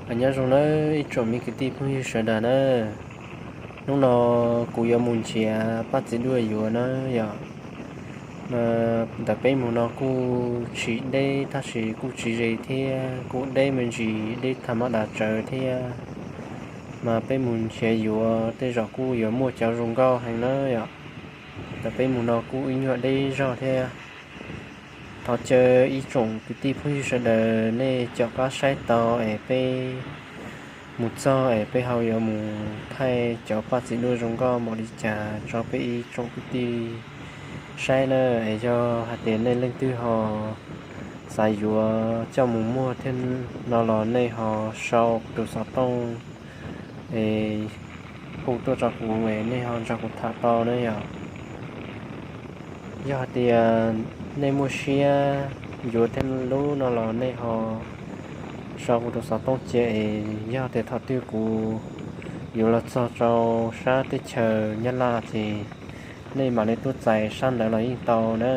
Nyob zoo nawb ib tsoom me kwv tij phooj ywg sawv daws na. Hnub no kuv yuav mus nrhiav paj txiv duaj yuav na yom. Ntawm peb mus no kuj tsis deb tab sis kuj tsis ze thiab, kuj deb me ntsis, deb tham mab dav tsawv thiab. Mas peb mus nrhiav yuav tej zaum kuj yuav muaj cov zoo nkauj heev na yom. Ntawm peb mus no kuj ib nyuag deb zog thiab. Thov caw ib tsoom kwv tij phooj ywg sawv daws nej caum qab saib tau es peb mus txog es peb ho yuav mus thaij cov paj txiv duaj zoo nkauj npaum li cas rau peb ib tsoom kwv tij saib na. Es yog hais tias nej leej twg ho xav yuav coj mus muag thiab no los nej ho sau kuv tus xov tooj es hu tuaj rau kuv es nej ho nrog kuv tham tau na yom. Yog hais tias nej muaj siab yuav thiab lub no los nej ho sau kuv tus xov tooj cia es yog tias thaum twg kuv yuav los txog rau sab teb chaws Nyab Laj ces nej mam li tuaj txais sab ntawd los yeej tau na.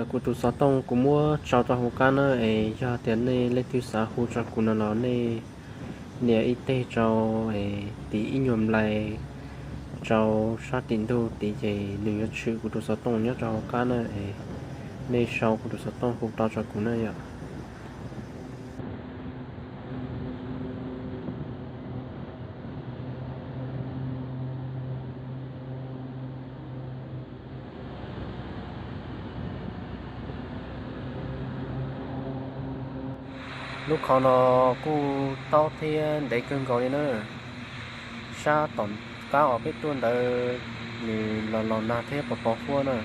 Kuv tus xov tooj kuv muab tso rau hauv qab na es yog tias nej leej twg xav hu rau kuv no los nej nias ib teg rau es tim ib nyuag nplai rau sab tim ntug tid ces nws yuav tshwm kuv tus xov tooj nyob rau hauv qab na es nej sau kuv tus xov tooj hu tau rau kuv na yom. Lub qhov no kuj taub thiab ntev kawg nkaus li na. Sab tom qab uas peb tuaj ntawd nws los laus nag thiab pos pos huab na.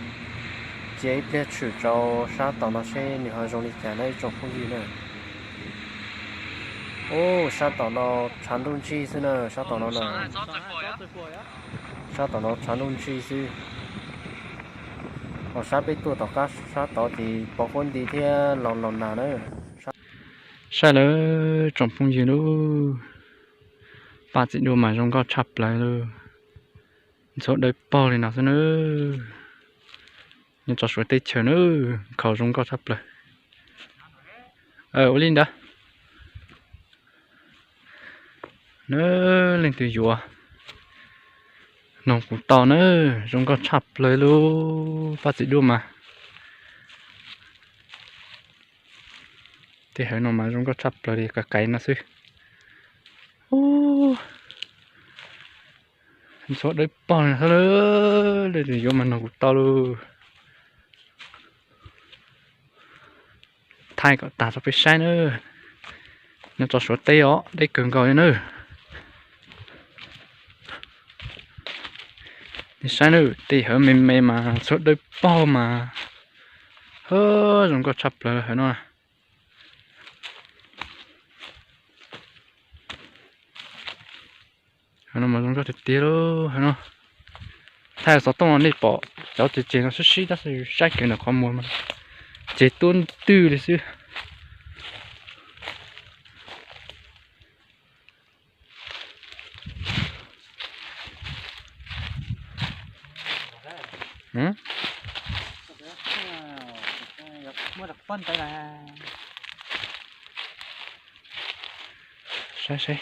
Cia ib pliag tshwm rau sab tom no seb nws ho zoo li cas na ib tsoom phooj ywg na. Ub, sab tom no tshav ntuj ntsig xwb na, sab tom no na. Sab tom no tshav ntuj ntsig xwb. Ho sab peb tuaj tom qab sab tod ces pos huab nti thiab laus laus nag na. Saib lawm tsoom phooj ywg lauj, paj txiv duaj mas zoo nkauj tshaj plaws lauj. Ntxhuav dawb paug li no xwb na. Nyob rau Suav teb chaws na, nkhaus zoo nkauj tshaj plaws. Ua li ntawd na, leej twg yuav noog kuv tau na, zoo nkauj tshaj plaws lauj, paj txiv duaj mas. Tej hawv no mas zoo nkauj tshaj plaws li, qais qais no xwb. Ntxhuav dawb paug li no xwb, leej twg yuav mas noog kuv tau lauj. Thaij kom tag rau peb saib na. Nyob rau Suav teb os, deb kawg nkaus li na. Nej saib na, tej hawv me me mas ntxhuav dawb paug mas. Zoo nkauj tshaj plaws hawv no. Hawv no mas zoo nkauj tiag tiag lauj, hawv no. Thaij xov tooj no nej pom cov ceg ceg no sib sib tab sis saib kiag ntawm qhov muag mas ceg tuab ntwg li xwb. Saib saib.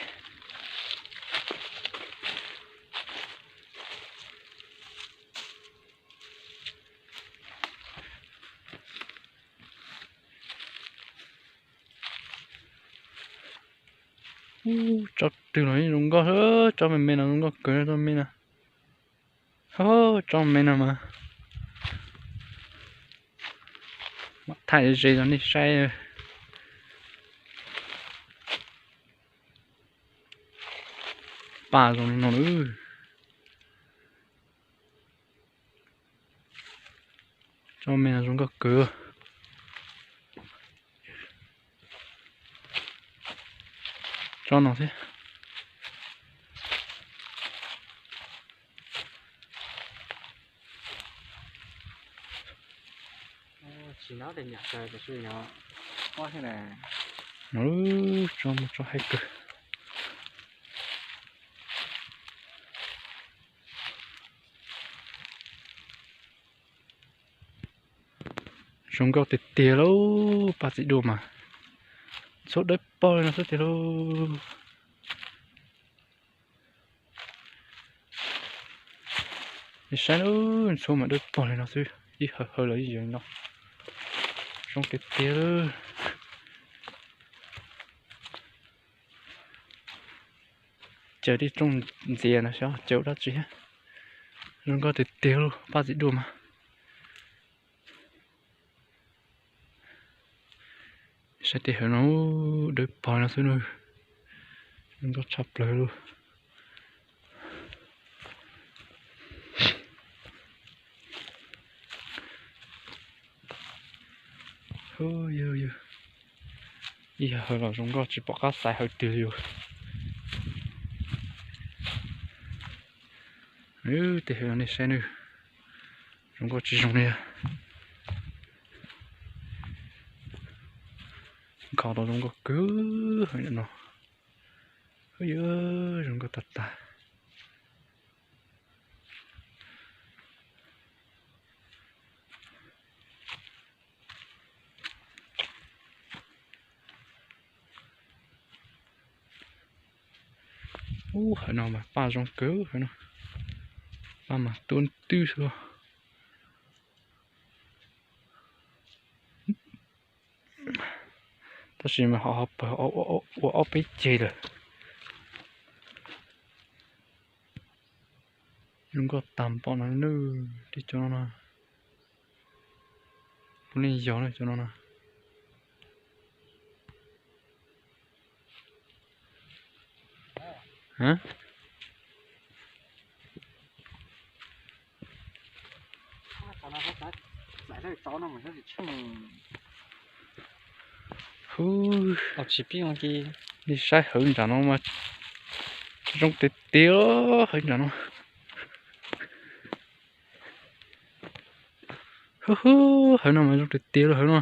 Tsob twg los zoo nkauj, tsob me me no zoo nkauj kawg, tsob me no. Tsob me no mas mam thaij ze ze rau nej saib. Paj zoo li no lawm. Tsob me no zoo nkauj kawg. Tsob no thiab. Tsis nov tej nyuam tsaws tam sim no. Ub, tsob muaj tsob haib kawg. Zoo nkauj tiag tiag lauj, paj txiv duaj mas txhua dawb paug li no xwb tiag lauj. Nej saib lauj, txhua mas dawb paug li no xwb, ib hawv hawv los ib yam li no. Zoo tiag tiag lauj. Caws tib rooj ntxias no xyov caws dab tsi thiab. Zoo nkauj tiag tiag lauj, paj txiv duaj mas. Saib tej hawv no dawb paug no xwb na. Zoo nkauj tshaj plaws lauj. Ib hawv los zoo nkauj tsis pom qab xaiv hawv twg li. Tej hawv no nej saib nawb, zoo nkauj tsis zoo li. Nkhaus tau zoo nkauj kawg no. Yog zoo nkauj tag tag. Ub, hawv no mas paj zoo kawg hawv no, paj mas tuab ntwb xwb. Tab sis mas ho ho pawg ua ob peb ceg lawm. Zoo nkauj tag npaum no nawb, tej cov no no. Puav leej yog cov no no. Hu, nej saib hawv nram no mas zoo tiag tiag, hawv nram no. Hu hu, hawv no mas zoo tiag tiag lauj hawv no.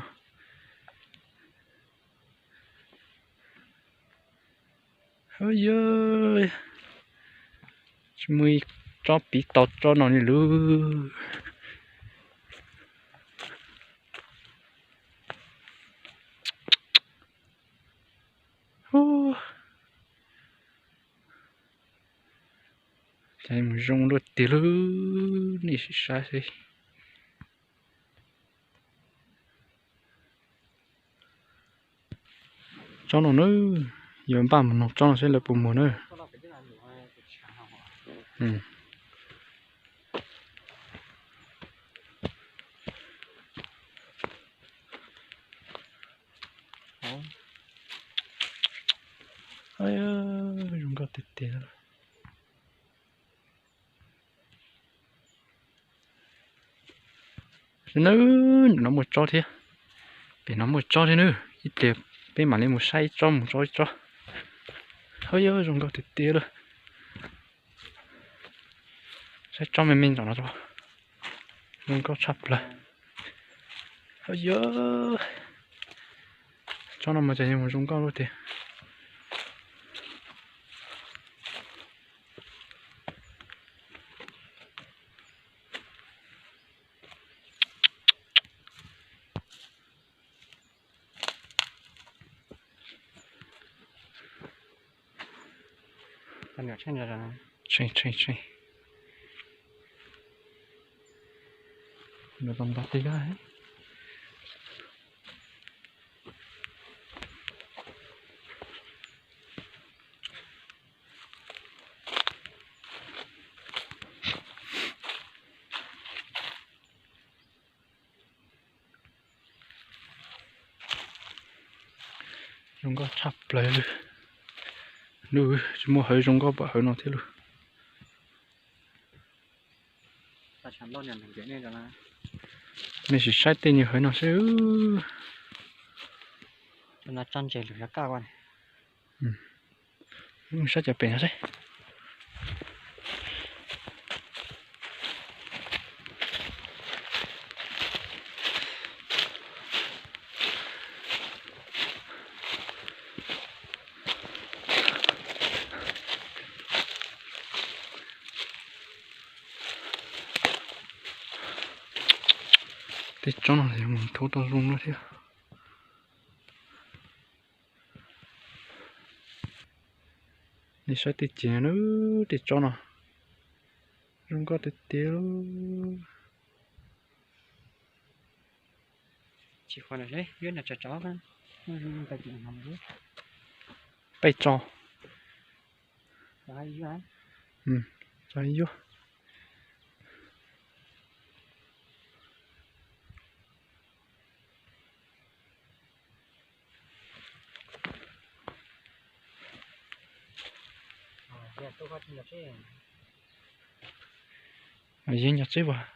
Yog, tsis muaj ib tsob piv tau tsob no li lauj. Cas mus zoo luaj tiag lauj, nej sim saib seb. Tsob no na, yuav npaj mus noog tsob no seb lawv puas muag na. Zoo nkauj tiag tiag. Nawb, no muaj tsob thiab, pem no muaj tsob thiab nawb, ib pliag peb mam li mus saib ib tsob mus tso ib tsob. Hawb, yog zoo nkauj tiag tiag lauj. Saib tsob me me ntawm no, zoo nkauj tshaj plaws. Hawb, yog tsob no mas cas yuav mus zoo nkauj luaj tiag. Tshee tshee tshee. Nws tau nta teg lawm. Zoo nkauj tshaj plaws li. Nws tsis muaj hawv zoo nkauj npaum hawv no thiab lauj. Nej sim saib tej nyuag hawv no seb. Saib cov pem no seb. Tej tsob no mus thub tau zoo lawm thiab. Nej saib tej ces na, tej tsob no zoo nkauj tiag tiag li. Peb tso. Tso yuav. Yeej nyog txib as.